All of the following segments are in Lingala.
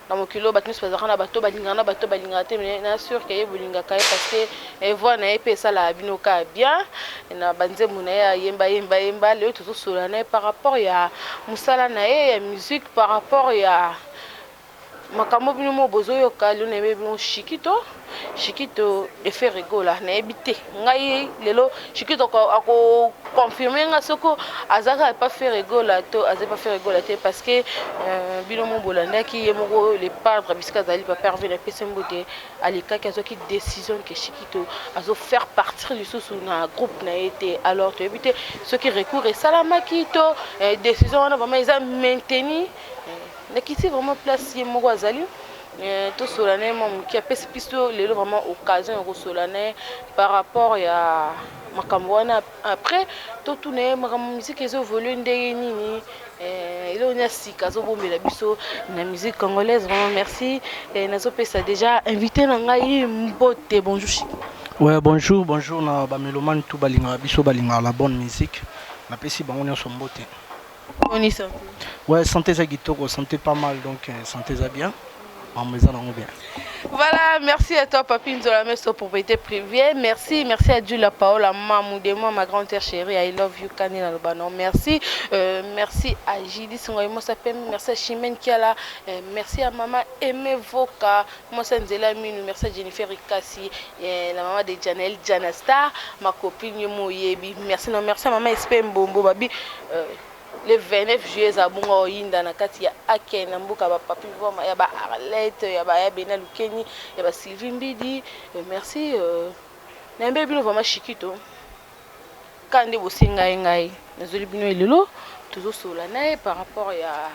Na mokili oyo, bato nyonso bazalaka na bato balingaka, na bato balingaka te, mais na sûr ke ye bolingaka ye, parce que voix na ye mpe esalaka bino kaka bien na banzembo na ye ayemba yemba yemba. Lelo tozosolola na ye par rapport ya mosala na ye ya musique, par rapport ya makambo bino mo bozoyoka. Lelo nayebi bino Shikito, Shikito de Ferre Gola. Nayebi te, ngai lelo Shikito akoconfirme nga soko azalaka epa Ferre Gola to aza epa Ferre Gola te, parce que bino mo bolandaki ye moko le padre bisika azali. Papa Herve, napesi mbote. Alekaki, azwaki décision ke Shikito azofaire partir lisusu na groupe na ye te. Alors toyebi te soki recours esalamaki to décision wana vraiment eza maintenu. Nakiti vraiment place ye moko azali, tosola na ye mwa moke. Apesi biso lelo vraiment occasion ya kosola na ye par rapport ya makambo wana. Après totuna ye makambo musique ezoévolue ndenge nini, eloko nini ya sika azobombela biso na musique congolaise. Vraiment merci. Nazopesa déjà invité na ngai mbote. Bonjour Chiki. Ouais, bonjour, bonjour na bamélomane tout balingaka biso, balingaka la bonne musique. Napesi bango nyonso mbote. Boni santé? Ouais, santé eza kitoko, santé pas mal, donc santé eza bien. Makambo eza nango bien. Voilà, merci à toi, Papi Nzola Meso, propriété privée. Merci, merci à Julia Paola, Mamou de moi, ma grande sœur chérie. I love you, Kanina Lobano. Merci, merci à Jidi Songoy Mossa Pem, merci à Chimène Kiala, merci à maman Aimé Voka, Mossa Nzela Minu, merci à Jennifer Rikasi, la maman de Janelle Jana Star, ma copine Yomo Yebi. Merci, non, merci à maman Espé Mbombo, Babi. Le 29 juillet eza bongo oyinda na kati ya ake na mboka bapapi voma ya baarlette ya baya bena lukeni ya basylvie Mbidi. Merci. Nayembe bino vraiment Shikito ka nde bosenga ye, ngai nazoli bino. Elelo tozosolola na ye par rapport ya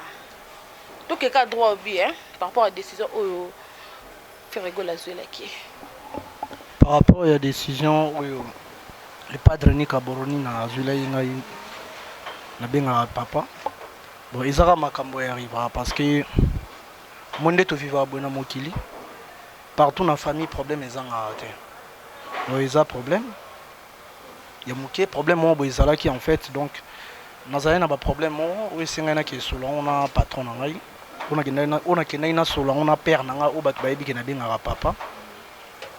tokeka droit obi, hein, par rapport ya décision oyo Ferre Gola azwelaki. Par rapport ya décision oyo le padre Nika Boroni na azwelaki ngai, nabengaka papa, bon, ezaka makambo ya arrivera, parce que mo nde tovivaka boye na mokili. Partout na famille problème ezangaka te. Donc eza problème ya moke, problème moko boye ezalaki en fait. Donc nazalaki na baproblème moko oyo esengai naki esolo yango na patron na ngai, oyo nakendaki nasolo yango na père na ngai, oyo bato bayebi ke nabengaka papa.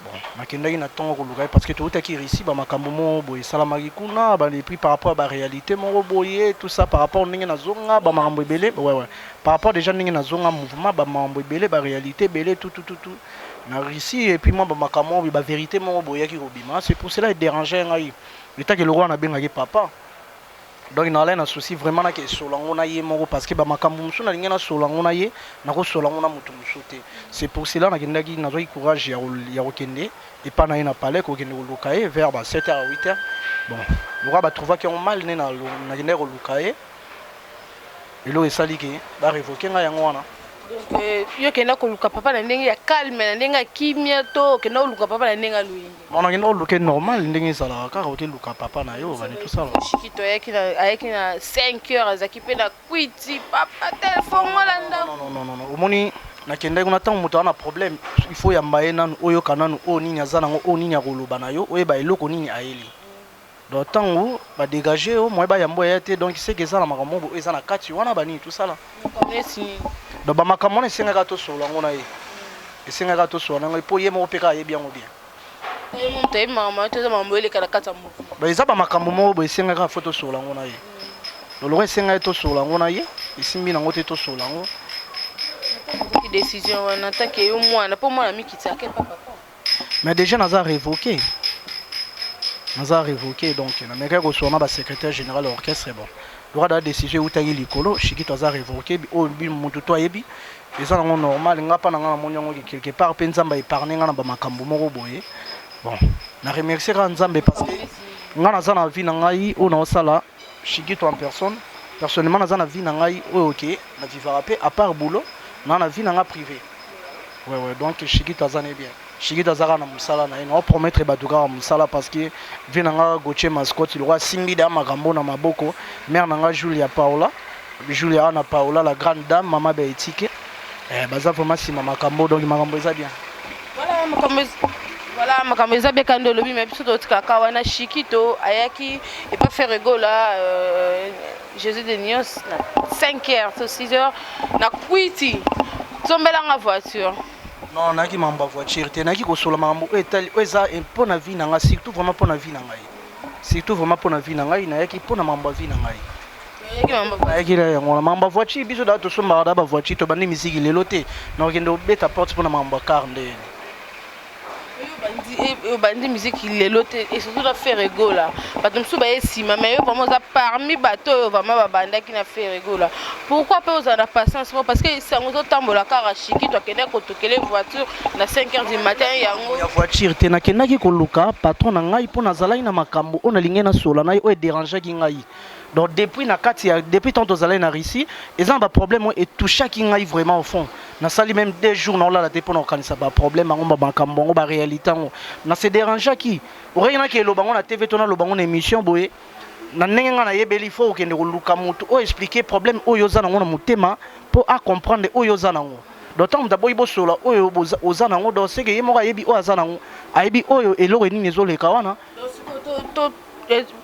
Bon, nakendaki na ntongo koluka ye, parce que toutaki Russie, bamakambo moko boye esalamaki kuna, et puis par rapport ya baréalité moko boye, tout ça, par rapport ndenge nazonga, bamakambo ebele. Ouais, par rapport déjà ndenge nazonga mouvement, bamakambo ebele, baréalité ebele, tout, tout, tout, tout na Russie, et puis mwa bamakambo moko, bavérité moko boyaki kobima. C'est pour cela edérange ngai etaki eloko wana nabengaki papa. Donc nalai na souci vraiment nake esolo yango na ye moko, parce que bamakambo mosusu nalingi nasolo yango na ye, nakosolo yango na moto mosusu te. C'est pour cela nakendaki, nazwaki courage ya kokende epa na ye na palais, kokende koluka ye vers ba 7 heures à 8 heures. Bon, lokola batrouvaki yango mal nde nakendaki koluka ye, eloko esali ke barévoke ngai yango wana. Donc yo okenda koluka papa na ndenge ya calme, na ndenge ya kimia, to okenda koluka papa na ndenge ya loyenge? Bon, nakenda koluka normal, ndenge ezalaka kaka, okeluka papa na yo, bani tosala. Shikito ayaki na 5 heures, azalaki mpe na kwiti. Papa telefongola ndako. Non, non, non, non. Omoni, nakendaki kuna, ntango moto aza na problème, il faut yamba ye nanu, oyoka nanu oyo nini aza nango, oyo nini akoloba na yo, oyeba eloko nini ayeli. Donc ntango badégage yo, moye bayambo eya te. Donc seke eza na makambo moko oyo eza na kati wana, banini tosala. Donc bamakambo wana esengaka tosolola yango na ye, esengaka tosolola nango mpo ye moko mpe kaka ayebi yango bien. Moto ayebi makambo te, eza makambo eleka na kati ya mouvement. Donc eza bamakambo moko boye esengaka fo tosolola yango na ye. Donc loko esengaki tosolola yango na ye, esimbi nango te tosolola yango. Décision wana, tant yo mwana, mpo mwana mikitiaka epa papa. Mais déjà naza révoqué, naza révoqué. Donc namekaki kosolola na basecrétaire général ya orchestre. Bon, lokola da décision eutaki likolo, Shikito aza révoqué, oyo motu to ayebi, eza nango normal. Nga mpa na nga namoni yango quelque part mpe Nzambe aépargne nga na bamakambo moko boye. Bon, na remercie kaka Nzambe, parce que nga naza na vie na ngai oyo naosala. Shikito en personne, personnellement naza na vie na ngai oyo ke na vivaka mpe à part boulot, na vie na nga privé. Ouais, donc Shikito aza ne bien. Shikito aza kaka na mosala na ye, na opromettre bato kaka mosala, parce que vie na nga Gautier Mascotte lokwa asimbi da makambo na maboko. Mare na nga Julia Paola, Julia ana Paola, la grande dame, mama Baetike, baza vraiment nsima makambo. Donc makambo eza bien. Voilà, makambo eza bien kandi olobi, mais biso totikaka wana. Shikito ayaki epa Ferre Gola, Jésus de Nios, na 5 heures to 6 heures na kwiti. Sombelanga voiture. Non, nayaki makambo ya voiture te, nayaki kosola makambo oyo etali, oyo eza mpo na vie na ngai, surtout vraiment mpo na vie na ngai, surtout vraiment mpo na vie na ngai. Nayaki mpo na makambo ya vie na ngai. Oyaki makambo. Nayaki na yango, na makambo ya voiture. Biso daa tosombaka da bavoiture, tobandi misiki lelo te. Nakokende kobeta porte mpo na makambo ya car nde? Obandi musique lelo te, et surtout na Ferre Gola. Bato mosusu baye nsima, mais yo vraiment oza parmi bato oyo vraiment babandaki na Ferre Gola. Pourquoi mpe ozala na patience mo? Parce que sango ezotambola kaka, Shikito akendaki kotokele voiture na 5 heures du matin yango. Ya voiture te, nakendaki koluka patron na ngai mpo nazalaki na makambo oyo nalingi nasola na ye, oyo edérangeaki ngai. Donc depuis na kati ya, depuis tant tozalaki na Russie, eza na baproblème oyo etouchaki ngai vraiment au fond. Nasali même 2 jours naolala te mpona kokanisa baproblème yango, bamakambo yango, baréalité yango. Na se dérangeaki okaki naki eloba yango na TV to naloba yango na émission boye. Na ndenge ngai nayebeli, faut okende koluka motu oyo expliquer problème oyo oza nango na motema mpo acomprendre oyo oza nango. Donc ntango moto aboyi bosola oyo oza nango, donc seke ye moko ayebi oyo aza nango, ayebi oyo eloko nini ezoleka wana.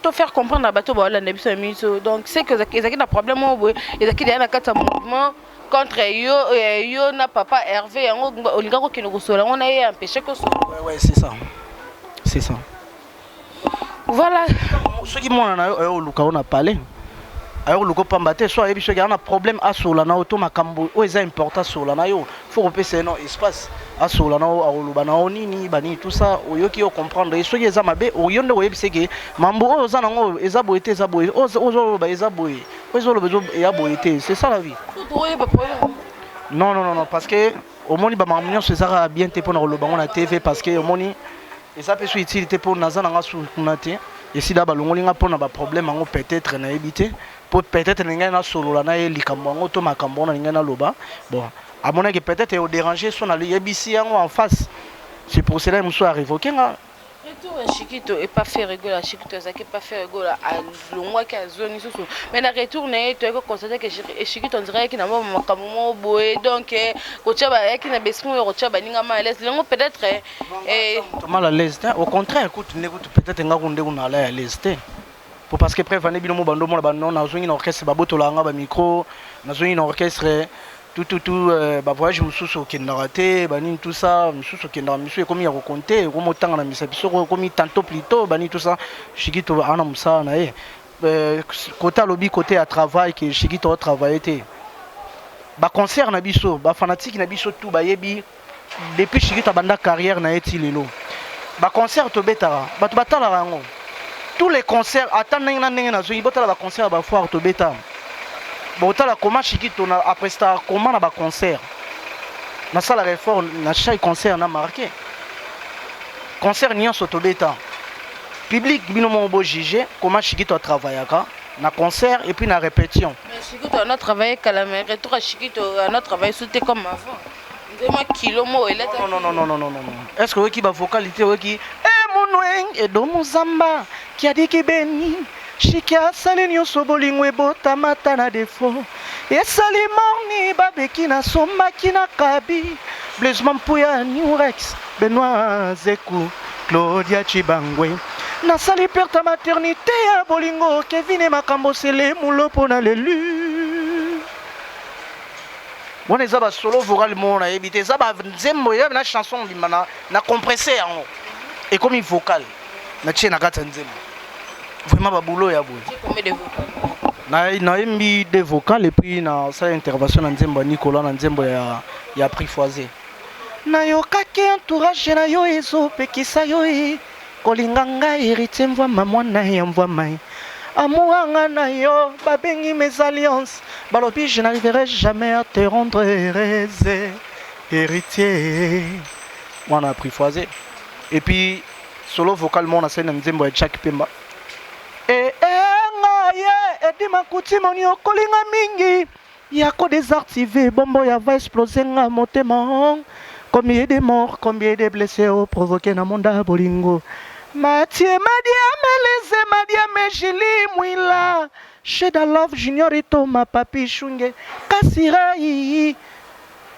To faire comprendre na bato baolanda biso ya miso, donc c'est que ezalaki na problème oyo boye, ezalaki deya na kati ya mouvement contre yo, yo na papa Hervé. Yango olingaki kokende kosola yango na ye, empêche kosola. Ouais, c'est ça, c'est ça. Voilà. Soki mwana na yo ayo oluka yo na palais, ayo koluka pamba te. So ayebi soki aza na problème, asola na yo, to makambo oyo eza important asola na yo, faut kopesa ye no espace asola na yo. Akoloba na yo nini, banini, tout ça, oyoki yo, comprendre ye. Soki eza mabe, yo nde koyebisa eke mambo oyo oza nango eza boye te, eza boye, ozoloba eza boye, oyo ezoloba eya boye te. C'est ça la vie. Toyeba problème. Non, non, non, non, parce que omoni, bamakambo nyonso eza kaka bien te mpona koloba ngo na TV, parce que omoni, eza mpe so utile te, mpo naza nanga su kuna te. Esila, balongoli nga mpona baproblème yango. Peut-être nayebi te, mpo peut-être na ngai nasolola na ye likambo yango to makambo wana ngai naloba. Bon, amonaki peut-être odéranger, so nayebisi yango en face. C'est pour cela mosusu arévoquer nga. Retour ya Shikito epa Ferre Gola. Shikito azalaki epa Ferre Gola, alongwaki, azongi lisusu, mais na retour na ye, toyaki constater que Shikito andirayaki na mwa makambo moko boye. Donc kotia, bayaki na baesprit oyo kotia baninga mal à l'aise lengo peut-être. Mal à l'aise te, au contraire. Kutu nde kutu peut-être nga kunde kuna ala à l'aise te po parce que preuve ane bino mo bando omona bano, nazongi na orchestre, babotolaka nga bamicro. Nazongi na orchestre, tututu, bavoyage mosusu okendaka te, banini, tout ça. Mosusu okendaka, misusu ekomi ya kokonte, ekomi otanga na misa biso, ekomi tantôt plutôt, banini, tout ça. Shikito ana mosala na ye côté alobi côté ya travail ke Shikito atravaille te. Baconcert na biso, bafanatike na biso tout bayebi, depuis Shikito abanda carrière na ye ti lelo, baconcert tobetaka, bato batalaka yango, tous les concerts. Ata ndenge na ndenge nazongi, botala baconcert ya bafoire tobeta, botala comment Shikito aprestaka, comment na baconcert nasalaka effort na chaque concert na marqué. Concert nyonso tobeta, public bino moko bojuge comment Shikito atravaillaka na concert et puis na répétition. Mais Shikito ana travaillé kala, mais retour à Shikito ana travaillé sous comme avant, ndema kilo mo eleta. Non, non, non, non, non, non, non. Est ce que oyoki bavocalité? Oyoki emonweng edo mozamba kiadiki beni Shiki asali nyonso, bolingo ebotamata na defo, esali morni babeki nasombaki na kabi Blaise Mampuya, Newrex, Benoit Zeku, Claudia Chibangwe. Nasali perte ya maternité ya bolingo, Kevin makambo sele mulopo na lelu. Wana eza basolo vocal moko nayebi te, eza banzembo eza na chanson ndimba na compressé yango, ekomi vocal, natie na kati ya nzembo. Vraiment babulo ya boye. Combien de vocales? Nayembi deux vocal et puis nasala intervention na nzembo ya Nicolas, na nzembo ya Apprivoisé. Nayokaki entourage na yo ezopekisa yo e kolinga ngai, Héritier Mvwama, mwana ya Mvwama. Amour na yo babengi mésalliance, balobi je n'arriverai jamais à te rendre heureuse, Héritier mwana Apprivoisé. Et puis solo vocal moko nasali na nzembo ya Jack Pemba e enga ye edima kutimoni okolinga mingi ya kodésactive bombo ya va explose nga motema. Combien de morts, combien de blessés oprovoqué na monda bolingo. Mathieu Madiame, Lise Madiame, Jili Mwila, Sheda Love Junior, Itoma Papi Shunge Kasirai,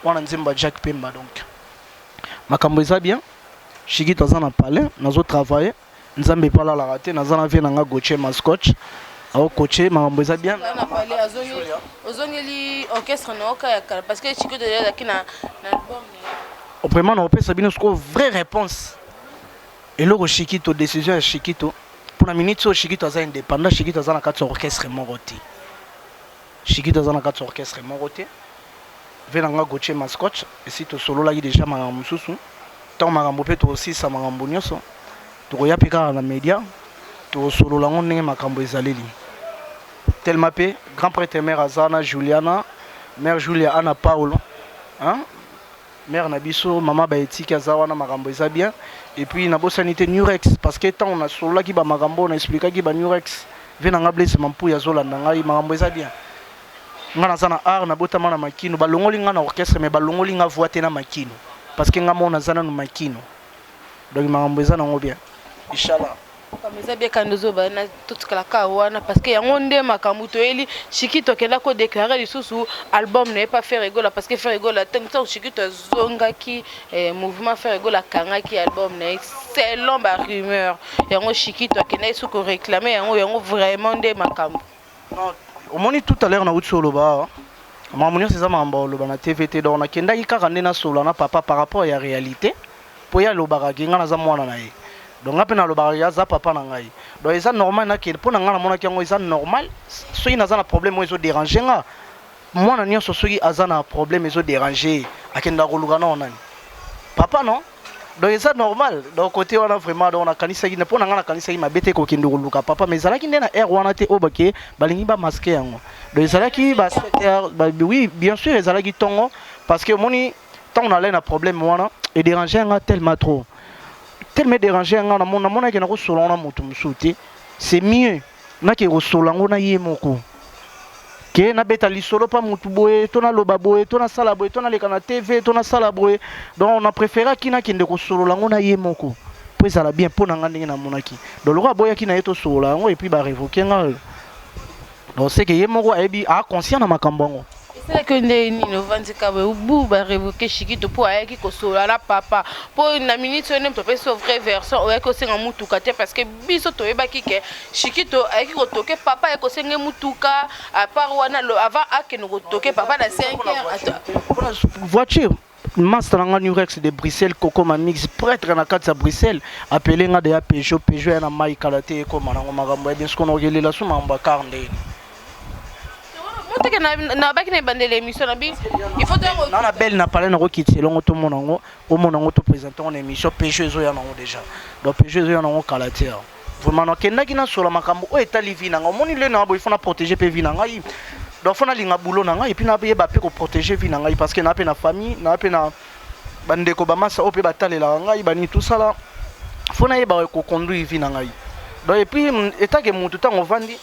wana nzembo ya Jack Pemba. Donc makambo eza bien. Shikito aza na palais, nazotravaille. Nzambe epalalaka te. Naza na vie na nga, Gautier Mascoach. Aokoche makambo eza bien. Na pale ozongeli orchestre na oka ya kala, parce que Chikito ezalaki na album. Vraiment, naopesa bino sikoyo vraie réponse. Eloko Shikito, décision ya Shikito mpona minute oyo, Shikito aza indépendant. Shikito aza na kati ya orchestre moko te. Shikito aza na kati ya orchestre moko te. Ve na nga Gautier Mascotte, esi tosololaki déjà makambo mosusu. Ntango makambo mpe tokosisa makambo nyonso, tokoya mpe kaka na média, tokosolola yango ndenge makambo ezaleli. Tellement mpe grand prêtre mare aza na Juliana, mare Julia Ana Paulo, hein? Mare na biso, mama baetiki, aza wana, makambo eza bien. Et puis nabosani te Nurex, parce que ntango nasololaki bamakambo, na expliquaki banurex. Ve na nga Blaise Mampuya azolanda ngai, makambo eza bien. Nga naza na art, nabotama na Makino. Balongoli nga na orchestre, mais balongoli nga voix te na Makino, parce que nga moko naza nanu Makino. Donc makambo eza nango bien, inchallah. Makambo eza bien. Kandi ozoba na totikala kaka wana, parce que yango nde makambo toyeli. Shikito akenda kodéclarer lisusu album na ye pa Ferre Gola, parce que Ferre Gola, ntango Shikito azongaki mouvement, Ferre Gola akangaki album na ye selon barumeur. Yango Shikito akendaki su koréclamer yango. Yango vraiment nde makambo. Non, omoni, tout à l'heure nauti oloba awa, makambo nyonso eza makambo oloba na TV te. Donc nakendaki kaka nde nasolola na papa par rapport ya réalité, mpo ye alobaka ke ngai naza mwana na ye. Donc nga mpe nalobaka ke aza papa na ngai. Donc eza normal nakende. Mpo na ngai, namonaki yango eza normal. Soki naza na problème oyo ezodéranger nga, mwana nyonso soki aza na problème ezodéranger ye, akendaka koluka nao nani? Papa, non? Donc eza normal. Donc côté wana vraiment, donc nakanisaki, mpo na ngai nakanisaki mabe te kokende koluka papa, mais ezalaki nde na heure wana te oyo bake balingi bamasquer yango. Donc ezalaki ba 7 heures oui, bien sûr, ezalaki ntongo, parce que omoni, ntango nalai na problème wana, edéranger nga tellement trop, tellement edéranger nga, namonaki nakosolola na moto mosusu te. C'est mieux nake kosolola yango na ye moko ke nabeta lisolo mpa motu boye, to naloba boye, to nasala boye, to naleka na TV, to nasala boye. Donc na préféraki nakende kosolola yango na ye moko mpo ezala bien mpo na nga ndenge namonaki. Donc lokola aboyaki na ye tosolola yango, et puis barévoquer nga, donc c'est que ye moko ayebi, aconscient na makambo yango. Esalaki nde nini? Ovandi ka boye, bu barévoquer Shikito mpo ayaki kosolola na papa. Mpo na minute oyo nde moto apesi yo vraie version, oyaki kosenga mutuka te, parce que biso toyebaki ke Shikito ayaki kotoke papa, ayaki kosenga mutuka. À part wana, avant akende kotoke papa na 5 heures. Mpona voiture, master na nga Nurex de Bruxelles, kokoma mix prêtre na kati ya Bruxelles, apele nga deya Peugeot. Peugeot ya na mai kala te, ekoma nango. Makambo ya bien. Soki nakokelela so makambo ya car ndeni? Moteke nabaki na ebandela émission na bi, il faut Na belle na pale, nakokitisa elongo, tomona yango, omona yango, toprésente yango na émission. Peugeot ezoya nango déjà. Donc Peugeot ezoya nango kala te. Vraiment, nakendaki nasola makambo oyo etali vie na ngai. Omoni, le na boye, faut na protéger mpe vie na ngai. Donc faut nalinga boulot na ngai et puis nayeba mpe koprotéger vie na ngai, parce que naa mpe na famille, naa mpe na bandeko, bamasa oyo mpe batalelaka ngai, banini, tosala. Faut nayeba koconduire vie na ngai. Donc et puis etake motu, ntango ovandi,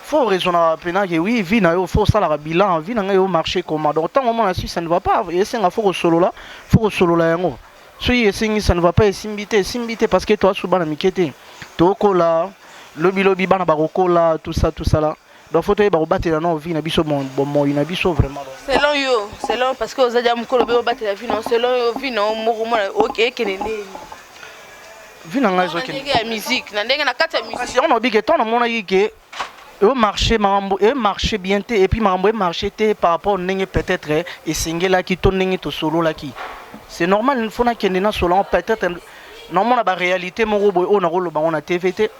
faut raisonnaka mpena ke oui, vie na yo, faut osalaka bilan: vie na ngai yo marché comment? Donc ntango omona si ça ne va pas, esenga faut kosolola yango. Soki esengi ça ne va pas, esimbi te, esimbi te, parce que toasu bana mike te, tokola, lobilobi bana bakokola, tout ça, tout ça là. Donc faut toyeba kobatela na vie na biso, bomoi na biso vraiment. Selon yo, selon, parce que oza dia mokolo be obatela vie na, selon yo, vie na moko mona ekende ndeni? Vie na ngai ezokende ndenge ya musique, na ndenge na kati ya musique. Kasi yango naobi ke ntango namonaki ke eomarché, makambo emarché bien te, et puis makambo emarché te par rapport ndenge peut-être esengelaki to ndenge tosololaki, c'est normal, faut nakende nasola yango. Peut-être naomona baréalité moko boye oyo nakoloba yango na TV te.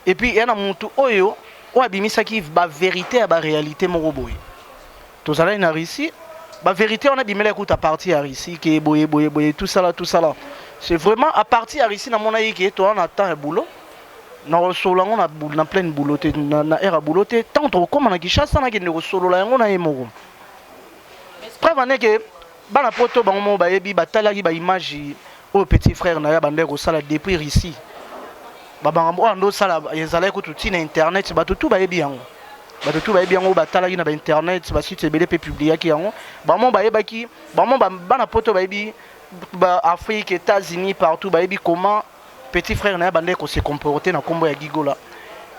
Et puis eya na motu oyo abimisaki bavérité ya baréalité moko boye. Tozalaki na Russie, bavérité wana ebimela ekuta partie ya Russie ke boye boye boye, tout ça là, tout ça là. C'est vraiment à partir ya Russie namonaki ke toza na temps ya boulot, nakosolola yango na pleine boulot te, na heure ya boulot te. Ntango tokokóma na Kinshasa, nakende kosolola yango na ye moko. Preuve ane ke bana poto bango moko bayebi, batalaki baimage oyo petit frère na ye abandaki kosala depuis Russie. Babangambo oyo ando osala ezalaki kutu ntina internet, bato tu bayebi yango, bato tu bayebi yango. Batalaki na bainternet, basite ebele mpe publiaki yango. Bango bayebaki, bango bana poto bayebi, baafrique, États-Unis, partout bayebi comment petit frère na ye abandaki kose comporter na nkombo ya Gigola.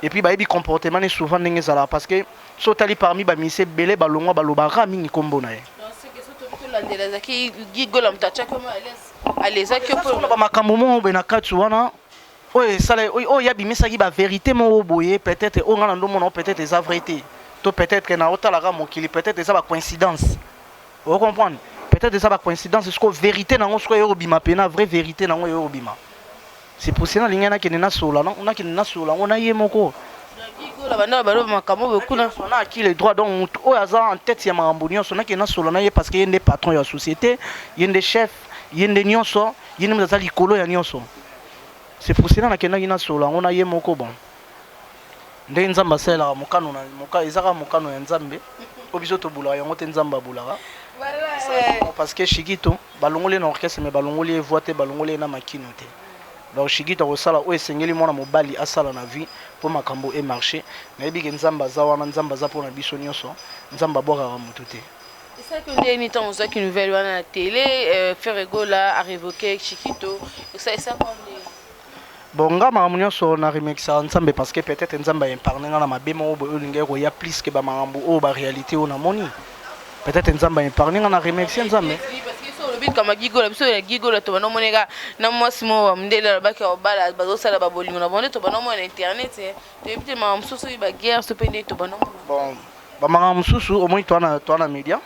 Et puis bayebi comportement ne souvent ndenge ezalaka, parce que so otali parmi bamise ebele balongwa, balobaka mingi nkombo na ye. Tolandela, ezalaki Gigola moto atiaki alezaki? Bamakambo moko boye na kati wana. Oyo esala, oyo abimisaki bavérité moko boye, peut-être oyo ngai na ndomona, peut-être eza vrai te, to peut-être ke na otalaka mokili, peut-être eza bacoïncidence, ocomprendre, peut-être eza bacoïncidence. Siko vérité nango sikoyo eyokobima pena, vraie vérité nango eyokobima. C'est pour cela nalingai nakende nasola, nakende nasola yango na ye moko. Gola banda baloba makambo boye kuna. Na aki le droit, donc motu oyo aza en tête ya makambo nyonso, nakende nasola na ye, parce que ye nde patron ya société, ye nde chef, ye nde nyonso, ye nde moto aza likolo ya nyonso. C'est pour cela nakendaki nasola yango na ye moko. Bon, ndenge Nzambe asalelaka mokano na eza kaka mokano ya Nzambe oyo biso tobulaka yango te, Nzambe abulaka. Parce que Shikito balongoli ye na orchestre, mais balongoli ye voix te, balongoli ye na makino te. Donc Shikito akosala oyo esengeli mwana mobali asala na vie mpo makambo emarche. Nayebi ke Nzambe aza wana, Nzambe aza mpona biso nyonso, Nzambe abwakaka motu te. Esalaki ndeni ntango ozwaki nouvelle wana na télé, Ferre Gola arévoqué Chikito? Esalaki ndeni? Bon, nga makambo nyonso na remerciaka Nzambe, parce que peut-être Nzambe aépargne nga na mabe moko boye oyo olingaki koya plus ke bamakambo oyo, baréalité oyo namoni. Peut-être Nzambe aépargne nga, na remercie Nzambe. Olobi kama Gigola, biso ya Gigola tobanda omoneka na mwasi moko bamundele, alobaki obala, bazosala babolingo na bango nde tobanda omona na internet. Toyebi te makambo mosusu oyo, baguerre so mpe nde tobanda omona. Bon, bamakambo mosusu omoni, toa na média,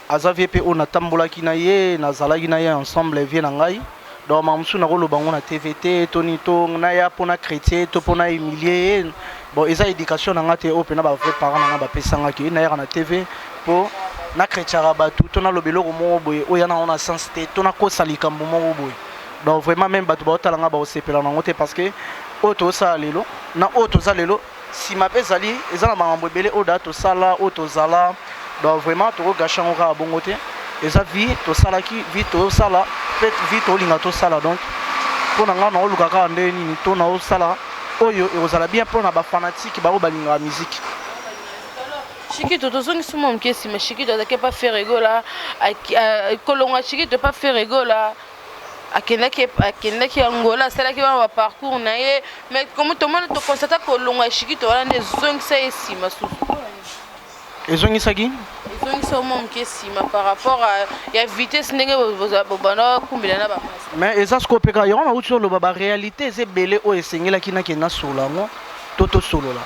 aza vie mpe oyo natambolaki na ye, nazalaki na ye ensemble, vie na ngai. Donc makambo mosusu nakoloba yango na TV te, toni to naya mpona chrétien to mpona humilie ye. Bon, eza éducation na nga te oyo mpena bavrai parent na nga bapesangaki nayaka na TV mpo nachrétiaka bato, to naloba eloko moko boye oyo ya nango na sens te, to nakosa likambo moko boye. Donc vraiment, même bato baotala nga baosepela nango te, parce que oyo tozosala lelo na oyo toza lelo, nsima mpe ezali, eza na makambo ebele oyo daa tosala, oyo tozala. Donc vraiment tokogâcher yango kaka bongo te. Eza vie tosalaki, vie tozosala, mpe vie tolinga tosala. Donc mpo na ngai, naoluka kaka nde nini to naosala oyo ekozala bien mpo na bafanatike bango balingaka musique. Shikito, tozongisi mwa moke nsima. Shikito azalaki epa Ferre Gola, kolongwa Shikito epa Ferre Gola, akendaki Angola, asalaki wana baparcours na ye. Mais comme tomoni, toconstata kolongwa ya Shikito wana nde ezongisa ye nsima susu. Ezongisaki? Ezongisa mwa moke nsima par rapport ya vitesse ndenge bobanda kumbela na bamasi. Mais eza sikoyo mpe kaka yango nauti oloba, baréalité eza ebele oyo esengelaki nakende nasolola yango to tosolola.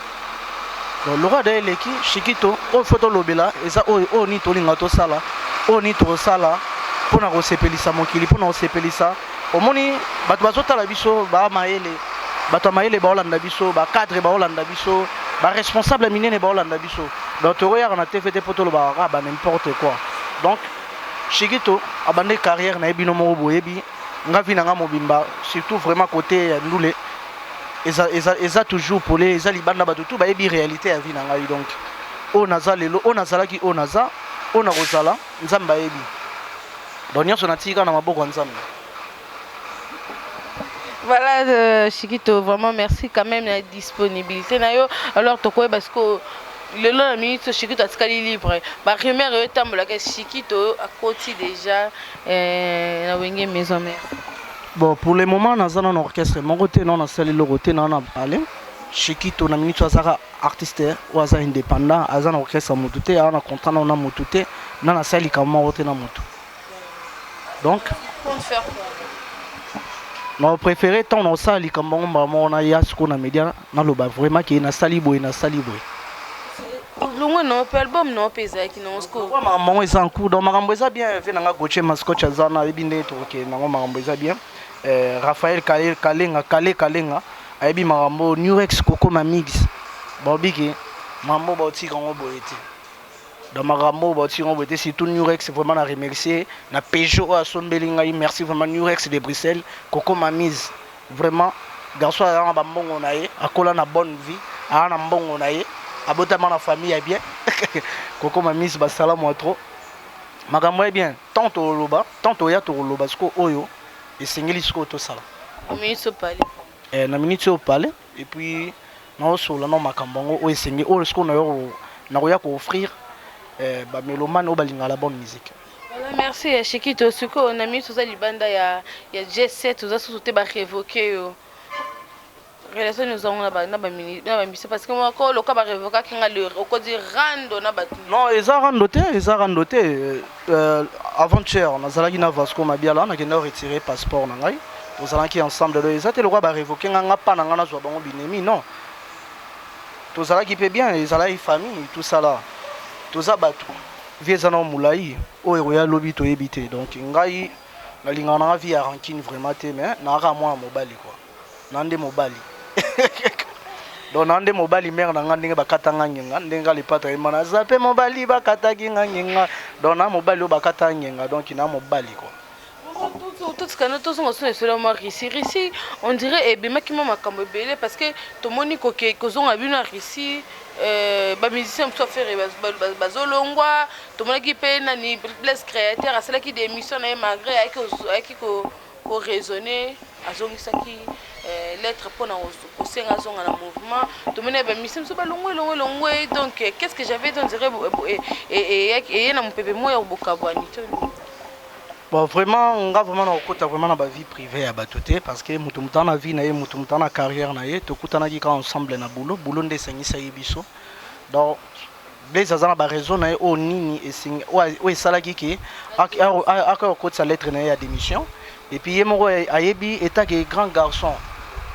Donc lokola da eleki Shikito, oyo faut tolobela eza oyo, oyo nini tolinga tosala, oyo nini tokosala mpona kosepelisa mokili, mpona kosepelisa. Omoni bato bazotala biso, baa mayele, bato ya mayele baolanda biso, bacadre baolanda biso, baresponsable ya minene baolanda biso. Donc tokoyaka na TV te mpo tolobaka kaka ba n'importe quoi. Donc Shikito abandi carrière na ye, bino moko boyebi nga vie na nga mobimba, surtout vraiment côté ya ndule, eza toujours pole, eza libanda, bato tu bayebi réalité ya vie na ngai. Donc oyo naza lelo, oyo nazalaki, oyo naza, oyo nakozala, Nzambe ayebi. Donc nyonso natika na maboko ya Nzambe. Voilà, Chikito, vraiment merci quand même la disponibilité na yo. Alors tokoyeba parce que lelo na minute Chikito atikali libre, barumeur oyo etambolaka, Chikito akoti déjà na Wenge Maison Mère? Bon, pour le moment naza nano orchestre moko te, nano nasali eloko te, nano na palais. Chikito na minute azaka artiste oyo aza indépendant, aza na orchestre ya motu te, aza na contrat nano na motu te, nano asali likambo moko te na motu. Donc compte faire quoi? Na préféré ntango na kosala likambo yango, mbala moko naya sikoyo na média, naloba vraiment ke nasali boye, nasali boye. Longwe na mpe album na mpe ezalaki nango sikoyo? Makambo yango eza en cours. Donc makambo eza bien. Ve nanga Gautier Mascoch aza na, ayebi ndenge tokokende nango, makambo eza bien. Raphaël Kalenga, Kale Kalenga ayebi makambo. Nurex Kokoma Mix baobiki makambo, baotika yango boye te. Donc makambo baotika yango boye te. Surtout Nurex, vraiment na remercier na Peugeot oyo asombeli ngai. Merci vraiment Nurex de Bruxelles, Kokoma Mise. Vraiment garçon aza na bambongo na ye, akola na bonne vie, aza na mbongo na ye, abotama na famille ya bien. Kokoma Mise, basala mwa trop, makambo ya bien. Tant toloba, tant toya tokoloba sikoyo oyo esengeli sikoyo tosala. Minute opale. Na minute oyo pale, et puis naosola na makambo yango oyo esengeli, oyo sikoyo nakoya kooffrir bamélomane oyo balingaka la bonne musique. Voilà, merci ya Shikito. Sikoyo na minute oza libanda ya G7, oza susu te, barévoke yo, relation ozango na bamisi? Parce que moko loka barévokaki nga, okoti rando na bato. Non, eza rando te, eza rando te. Avant-hier nazalaki na Vasco Mabiala, nakenda retirer passeport na ngai. Tozalaki ensemble, donc eza te lokola barévoquer nga, nga mpa na nga nazwa bango binemi. Non, tozalaki mpe bien, ezalaki famille, tout ça là. Toza bato, vie eza nao molai, oyo ekoya lobi toyebi te. Donc ngai nalingaka nanga vie ya rancune vraiment te, mais naaka mwana mobali quoi, na nde mobali. Donc na nde mobali, mare na nga ndenge bakatanga ngenga, ndenge alepata yemba, naza mpe mobali, bakataki nga ngenga. Donc na mobali oyo bakata ngenga, donc na mobali quoi. Totikana, tozonga so na esolo mwa Russie. Russie, on dirait ebimaki mwa makambo ebele, parce que tomoni kozonga bino ya Russie, bamusicien mosusu affaire bazolongwa. Tomonaki mpe nani, Blaise Créateur, asalaki démission na ye, malgré ayaki koraisonner, azongisaki lettre mpona kosenga azonga na mouvement. Tomoni bamusicien mosusu balongwe, elongwe, elongwe. Donc qu'est ce que j'avais dit? On dirait eye na mopepe moko ya bokabwani to. Bon, vraiment, nga vraiment nakokota vraiment na bavie privée ya bato te, parce que moto moto na vie na ye, moto moto na carrière na ye. Tokutanaki kaka ensemble na boulot, boulot nde esangisaki biso. Donc Blaise aza na baraison na ye oyo nini oyo esalaki ke aka kokotisa lettre na ye ya démission. Et puis ye moko ayebi, etake grand garçon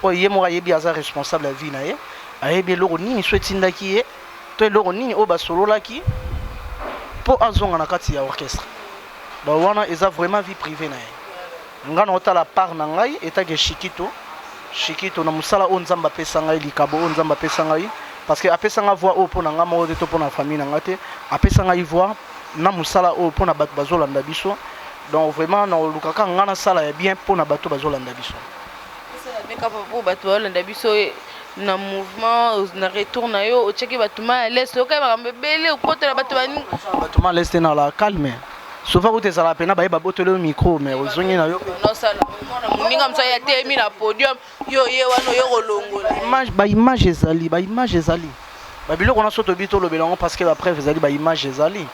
oyo, ye moko ayebi, aza responsable ya vie na ye, ayebi eloko nini so etindaki ye to eloko nini oyo basololaki mpo azonga na kati ya orchestre. Donc wana eza vraiment vie privée na ye. Nga na otala part na ngai etake Shikito, Shikito na mosala oyo Nzambe apesa ngai, likabo oyo Nzambe apesa ngai, parce que apesa nga voix oyo mpo na nga moko te to mpo na famille na nga te. Apesa ngai voix na mosala oyo mpo na bato bazolanda biso. Donc vraiment naolukaka nga nasala ya bien mpo na bato bazolanda biso. Mpo bato bazolanda biso na mouvement, na retour na yo, otiaki bato mal à l'aise, oyokai makambo ebele, okotela bato bani. Bato mal à l'aise te, na la calme. Souvent kuta ezalaka mpena bayeba botoli yo micro, mais ozongi na yo. Nosala mwana moninga mosu aya telemi na podium, yo ye wana oyo kolongola. Baimage ezali, baimage ezali, babiloko wana so tobi tolobela yango, parce que bapreuve ezali, baimage ezali,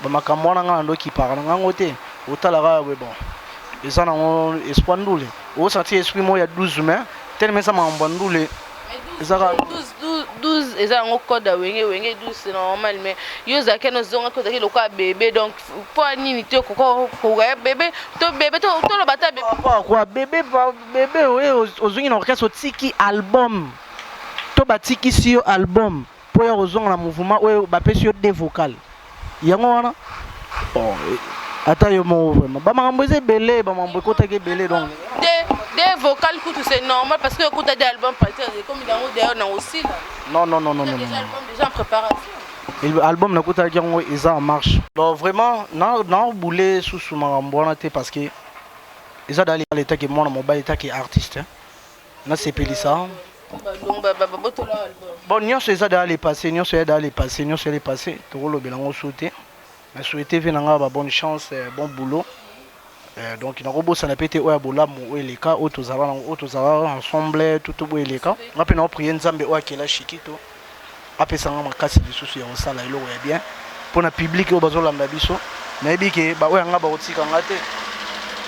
bamakambo wana nga na ndokipaka na ngango te. Otalaka we, bon, eza nango espoir ndule, osanti esprit moko ya 12 mai telema, eza makambo ya ndule, ezaka. 12 eza yango code ya Wenge. Wenge 12, c'est normal, mais yo ozalaki na ozongaki, ozalaki lokola bébé. Donc mpo nini te kokoya bébé to bébé, toloba ta bébé? Quoi bébé? Bébé oyo ozongi na orchestre, otiki album to batikisi yo album mpo ya kozonga na mouvement oyo bapesi yo de vocal yango wana. Bon, ata yo moko, vraiment bamakambo eza ebele, bamakambo ekotaki ebele, donc. De vocal kutu, c'est normal, parce que okuta de album partir ekomi nango d'ailleurs na osila. Non, non, non, non, non. Déjà album déjà en préparation. Album nakutaki yango eza en marche. Donc vraiment naobule susu makambo wana te, parce que eza dali etaki mwana mobali, etaki artiste, nasepelisa. Bon, nyonso eza dans le passé, nyonso eza dans le passé, nyonso eza le passé, tokolobela yango su te. Na souhaité ve na nga ba bonne chance, bon boulot. Donc nakobosana mpe te oyo ya bolamu oyo eleka, oyo tozala nango, oyo tozala ensemble, tutu boyo eleka. Nga mpe naoprier Nzambe oyo akela Shikito apesanga makasi lisusu ya kosala eloko ya bien mpona public oyo bazolanda biso. Nayebi ke baoyo yanga bakotika nga te,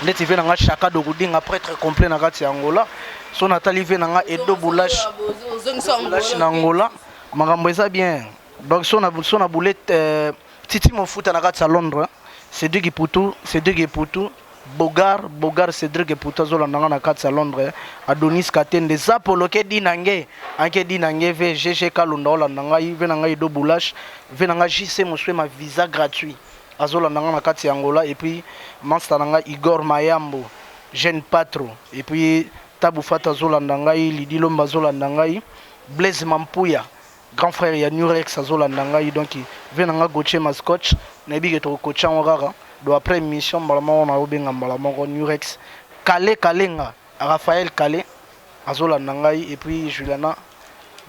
ndeti ve na nga Chaka Dokudinga, prêtre complet na kati ya Angola. So natali ve na nga Edo Bulash na Angola, makambo eza bien. Donc so na bule Titi Mofuta na kati ya Londres, Cédric Iputu, Cédric Iputu, Bogar Bogar, Cédric Eputu azolanda nga na kati ya Londres, Adonis Katende, Zapolo ke dinange anke dinange, ve GG Kalunda olanda ngai, ve na ngai Edo Bulash, ve na ngai JC Moswema, visa gratuit, azolanda nga na kati ya Angola. Et puis master na ngai Igor Mayambo, jeune patro, et puis Tabu Fata azolanda ngai, Lidi Lomba azolanda ngai, Blaise Mampuya, grand frère ya Nurex, azolanda ngai. Donc ve na nga Gauthier Mascotch, nayebi ke tokokotia yango kaka. Donc après émission, mbala moko naobenga mbala moko Nurex Kale Kalenga, Raphaël Kale azolanda ngai, et puis Juliana,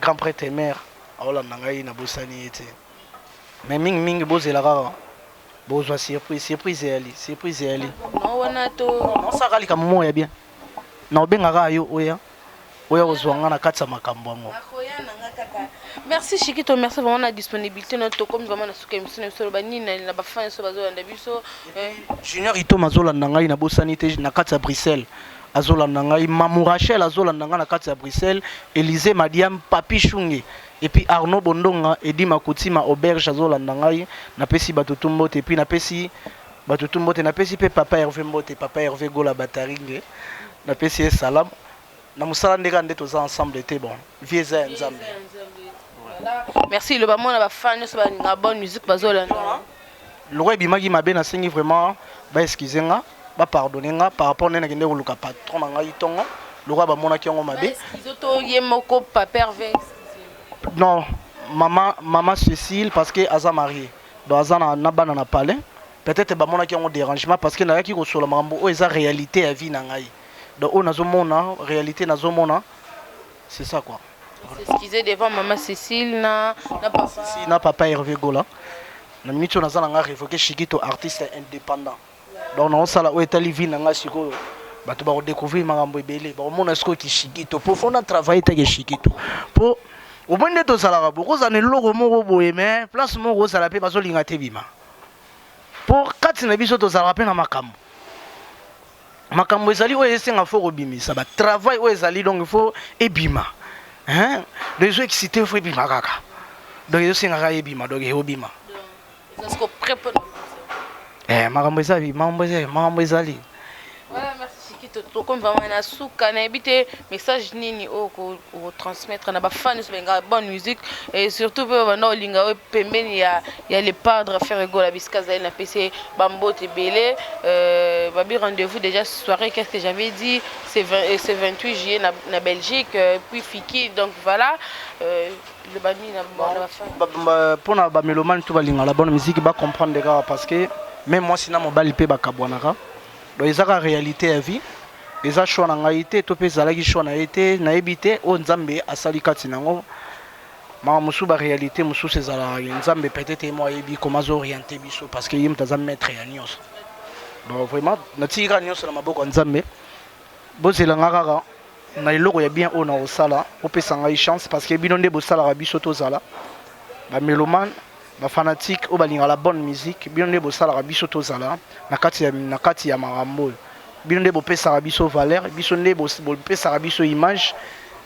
grand prêtre et mère, aolanda ngai, nabosani ye te. Mais mingimingi bozela kaka, bozwa surprise, surprise eyali, surprise eyali. Wana to. Osaka likambo moko ya bien, na obengaka yo oya, oya kozwa nga na kati ya makambo yango. Akoya na nga kaka. Merci Shikito, merci vraiment na disponibilité na. Tokomi vraiment na suka émission na biso. Loba nini na bafan nyonso bazolanda biso? Junior Itoma azolanda ngai, nabosani te, na kati ya Bruxelles azolanda ngai. Mamu Rachel azolanda ngai na kati ya Bruxelles, Élysée Madiam, Papi Shunge, et puis Arnaud Bondonga, Edi Makutima Auberge azolanda ngai. Napesi bato tu mbote, et puis napesi bato tu mbote, napesi mpe papa Hervé mbote, papa Hervé Gola Bataringe. Napesi ye salam na mosala nde kaka nde toza ensemble te. Bon, vie eza ya Nzambe. Merci. Loba mona bafan nyonso balingaka bonne musique bazolanda. Lokwa ebimaki mabe, nasengi vraiment baexcuse nga, bapardonne nga par rapport nde nakende koluka patron na ngai ntongo, lokwa bamonaki yango mabe. To ye moko papa Hervé? Non, mama Cécile, parce que aza marié, donc aza na bana na palais. Peut-être bamonaki yango dérangement, parce que nayaki kosola makambo oyo eza réalité ya vie na ngai. Donc oyo nazomona, réalité nazomona, c'est ça quoi. S'excuser devant maman Cécile na papa. Si, na papa Hervé Gola. Na minute oyo naza na nga révoqué, Shikito artiste indépendant. Donc naosala oyo etali vie na nga. Sikoyo bato bakodécouvrir makambo ebele, bakomona sikoyo kishikito, po faut na travaille teke Shikito, po omoi nde tozalaka bokozala na eloko moko boye, mais place moko ozala mpe bazolinga te bima, po kati na biso tozalaka mpe na makambo. Makambo ezali oyo esenga faut kobimisa batravail oyo ezali, donc il faut ebima, hein? Donc ezo excité, faut ebima kaka. Donc ezosengaka ebima, donc eobima. Eza siko prêt mpona Makambo ezali, makambo ezali, makambo ezali. Voilà, merci Chikito. Tokomi vraiment na suka. Nayebi te message nini oyo okotransmettre na bafan nyonso balingaka bonne musique et surtout mpe banda olinga oyo pembeni ya le padre Ferre Gola, bisika azali. Napesi ye bambote ebele. Babi rendez-vous déjà soirée, qu'est-ce que j'avais dit, c'est 28 juillet na Belgique, puis Fiki. Donc voilà, loba nini na bafan? Mpona bamélomane to balingaka la bonne musique, bacomprendre kaka, parce que même mwasi na mobali mpe bakabwanaka. Donc eza kaka réalité ya vie. Eza choix na ngai te, to mpe ezalaki choix na ye te. Nayebi te oyo Nzambe asali kati nango. Makambo mosusu, baréalité mosusu ezalaka, Nzambe peut-être ye mo ayebi comment azooriente biso, parce que ye moto aza maître ya nyonso. Donc vraiment natiki kaka nyonso na maboko ya Nzambe. Bozelanga kaka na eloko ya bien oyo na kosala, opesa ngai chance, parce que bino nde bosalaka biso tozala. Bamélomane, bafanatique oyo balingaka la bonne musique, bino nde bosalaka biso tozala na kati ya makambo oyo. Bino nde bopesaka biso valeur, biso nde bopesaka biso image,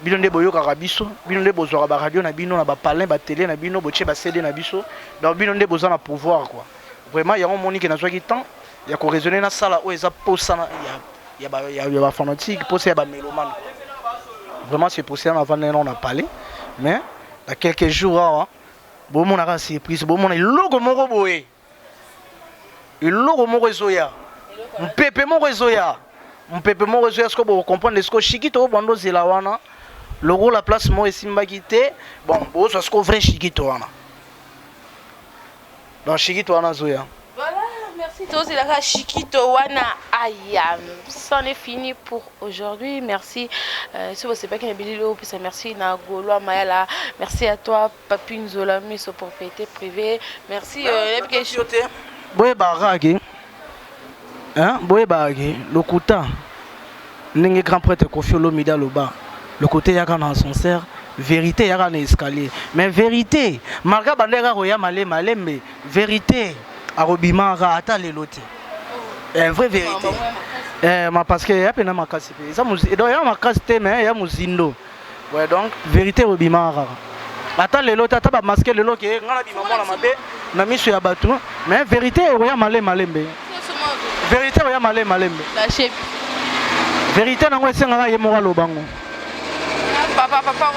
bino nde boyokaka biso, bino nde bozwaka baradio na bino na bapalin, batele na bino, botie baCD na biso. Donc bino nde boza na pouvoir quoi. Vraiment yango omoni ke nazwaki temps ya koraisonner, nasala oyo eza posa ya bafanatique, posa ya bamélomane. Vraiment c'est pour cela navanda nano na palais, mais na quelques jours awa bomonaka surprise, bomona eloko moko boye, eloko moko ezoya, mpepe moko ezoya, mpepe moko ezoya. Siko bokocomprendre siko Shikito oyo bwanda ozela wana lokola place moko esimbaki te. Bon, bozwa siko vrai Shikito wana. Donc Shikito wana azoya. Voilà, merci tozelaka Shikito wana aya. C'en est fini pour aujourd'hui. Merci. Si vous savez pas bilili oyo, pesa merci na Gaulois Mayala. Merci à toi Papi Nzola Miso, propriété privée. Merci. Boyebaka ke, hein, boyebaka ke lokuta, ndenge grand prêtre Kofi Olomide aloba, lokuta eyaka na ascenseur, vérité eyaka na escalier. Mais vérité, malgré banda kaka koya malembe malembe, vérité akobimaka ata lelo te. Vraie vérité, ma parce que ya pena makasi mpe eza donc ya makasi te, mais ya mozindo. Ouais, donc vérité ekobimaka kaka ata lelo te, ata bamasque lelo ke ngai nabima mwana mabe na miso ya bato, mais vérité ekoya malembe malembe. Vérité ekoya malembe malembe. Lâchez. Vérité nango esengaka ye moko aloba ngo. Papa, papa.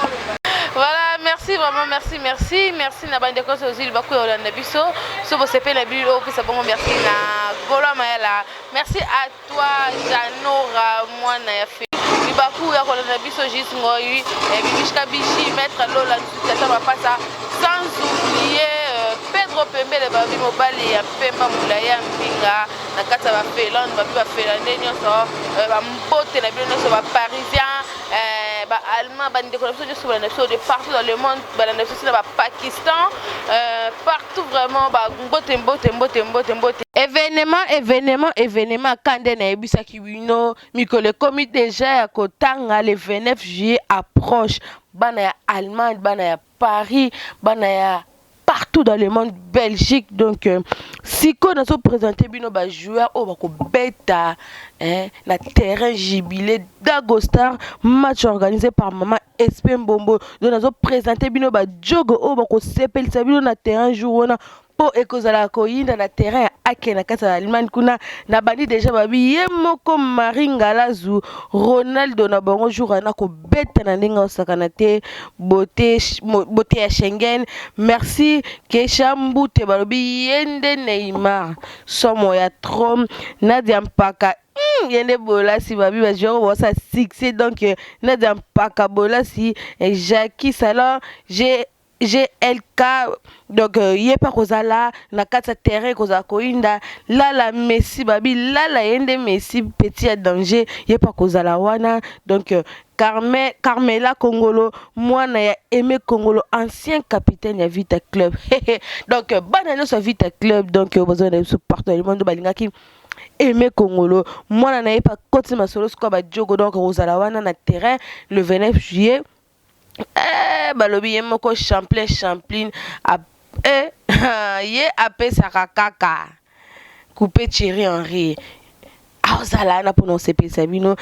Voilà, merci vraiment, merci, merci, merci na bande ko ozili baku olanda biso. So bosepeli na bilili oyo, opesa bongo merci na Golo Mayala. Merci à toi Janora mwana ya fe. Libaku ya kolanda biso Jis Ngoi, Bibishka Bishi, Maître Lola Tata Mapasa, sans oublier Pedro Pembele, babi mobali ya Pemba Molai ya Mbinga na kati ya baFinlande, babi bafinlande nyonso, bambote na bino nyonso, baparisien, baallemand, bandeko na biso nyonso balanda biso de partout dans le monde, balanda biso na bapakistan, partout vraiment, bambote, mbote, mbote, mbote, mbote. Événement, événement, événement ka nde nayebisaki bino, mikolo ekomi déjà ya kotanga. Le 29 juillet approche. Bana ya Allemagne, bana ya Paris, bana ya partout dans le monde, Belgique. Donc sikoyo nazoprésente bino bajoueur oyo bakobeta, hein, na terrain Jubilé Dagostar, match organisé par mama Espe Mbombo. Donc nazoprésente bino bajogo oyo bakosepelisa bino na terrain jour wana. Mpo ekozala koyinda na terrain ya ake na kati ya Allemagne kuna. Na bandi déjà, babi ye moko Marie Ngalazu, Ronaldo na bango, jour wana kobeta na ndenge osakana te. Beauté, beauté ya Schengen, merci. Kesha Mbute, balobi ye nde Neymar, somo ya trom. Nadia Mpaka, ye nde Bolasi, babi bajoueur bosa succès. Donc Nadia Mpaka, Bolasi, Jackie Salon G GLK, donc ye mpe kozala na kati ya terrain, kozala koyinda. Lala Messi, babi Lala ye nde Messi, petit ya danger, ye mpe kozala wana. Donc Carmela Kongolo, mwana ya Aimé Kongolo, ancien capitaine ya Vita Club. Donc bana nyonso ya Vita Club, donc bozwa na biso partout dans le monde, balingaki Aimé Kongolo, mwana na ye mpe akoti masolo sikoyo badiogo. Donc kozala wana na terrain le 29 juillet. Balobi ye moko Champlain, Champlin, ye apesaka kaka coupe. Thierry Henry azala wana mpona osepelisa bino.